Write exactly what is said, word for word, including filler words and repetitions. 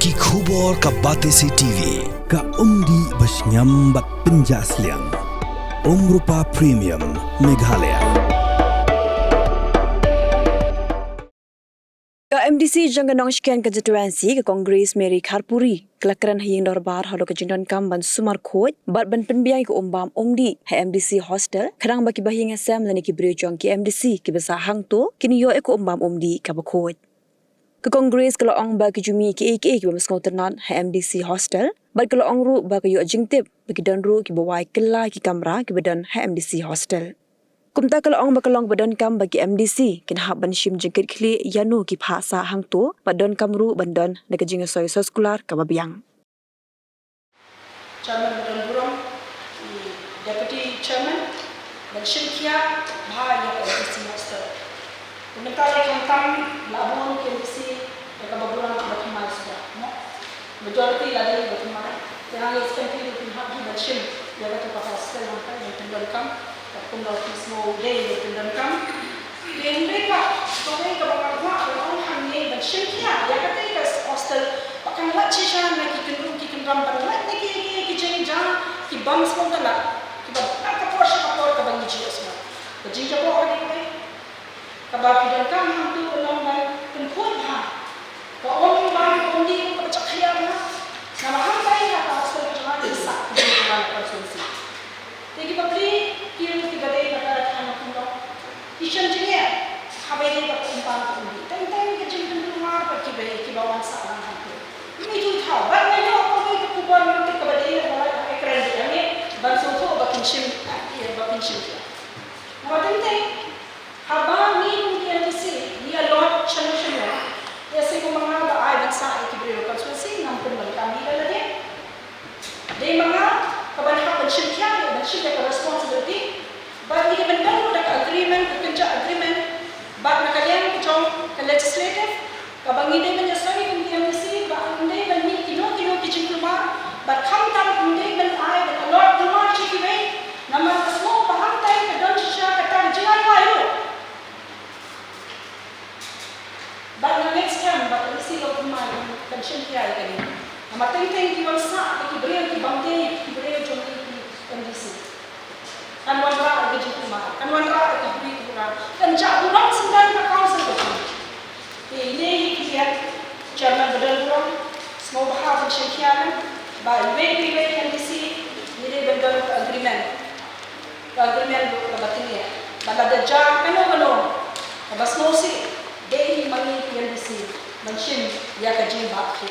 Ki khubor ka Batesi T V, ka umdih ba shngiam bad pynjah sliang. Umrupa Premium, Meghalaya. Ka M D C jong ka Nongshken Constituency ka Congress Mary Kharpuri ka la kren ha ïing dorbar halor ka jingdonkam ban sumar khuid bad ban pynbiang ïa ka umbam umdih ha M D C hostel, khnang ba kiba hiar sem lane ki briew jong ki M D C kiba sah hangto kin ïoh ïa ka umbam umdih kaba khuid. Ka Congress ka la ong ba ki ju mih kiei kiei kiba sngewtynnat ha M D C hostel, bad ka la ong ruh ba ka ïoh jingtip ba ki don ruh kiba wai kylla ki kamra kiba don ha M D C hostel. Kumta ka la ong ba ka long kaba donkam ba ki M D C kin hap ban shim jingkitkhlieh ïano ki phah sah hangto, bad donkam ruh ban don da ka jingïasoi soskular kaba biang. Chairman ba don burom, i Deputy Chairman, ban shim khia bha ïa ka M D C hostel. Te mynta ïa khamtam la bun ki M D C ïa kaba burom ba thymmai suda, mo. Majority la dei ba thymmai. Te hangne secondary ruh pynhap hi ban shim ïa kata ka hostel hangta ban pyndonkam. Katkum la phi sngew dei ban pyndonkam. Te hynrei pat kawei kaba nga kwah ban ong hangne ban shim khia ïa kata ka hostel ba kan lait shisha na ki kynrum ki kynram ban lait na ki, ki, ki jingjia ki bym sngewtynnat kiba na ka por sha ka por kaba ngi ju ïohsngew. Ka jingjaboh ka dei kawei. Kaba phi donkam hangto ka long ban pynkhuid bha. Ka umbam umdih ka ba jakhlia bha. Namar hangtai ha ka hostel ka jong ngi ki sah ki jong ngi na constituency. Te ki bapli ki ruh kiba dei na ka thaiñ kumno. Ki shem jingeh haba ïadei bad ka umbam umdih. Teng teng ka jingkyntu mar bad kiba, kiba wan sah lang hangto. Ngi ju thaw bad nga ïoh kawei ka khubor mynta kaba dei na ka live ha ekran ba ïa ngi ban sngewthuh ba kin shim, ba kin shim. Namar teng teng haba ngi kum ki M D C ngi allot shano shano, te sa kum ma nga ba ai ban sah ïa ki briew constituency ngam pyndonkam ïa lade. Dei ma nga ka ban hap ban shim khia ïa, ban shim ïa ka responsibility. Bad ngi dei ban don da ka agreement, ka kynja agreement bad na ka liang ka jong ka legislative. Kaba ngi dei ban ïasoi kum ki M D C ba ym dei ban mih kino kino ki jingkulmar, bad khamtam ym dei ban ai ban allot kulmar sha kiwei. Namar ka sngew ba hangtai ka don shisha kata ka jingai wai ruh. Bad na next time ba ka isi ka kulmar kan shim khia ïa kane. Namar teng teng ki wan sah ïa ki briew ki bym dei ki briew jong ngi ki M D C. Kan wanrah ïa ka jingkulmar, kan wanrah ïa ka bri ka bura, kan jah burom syndon ka council ka jong ngi. Te ine hi ki ïa chairman ba don burom, sngewbha ban shim khia lem ba iwei pa iwei M D C ngi dei ban don ka agreement. Ka agreement ruh kaba tyngeh ba lada jia kano kano kaba sngewsih, dei hi ma ngi ki M D C ban shim ïa ka jingbakla.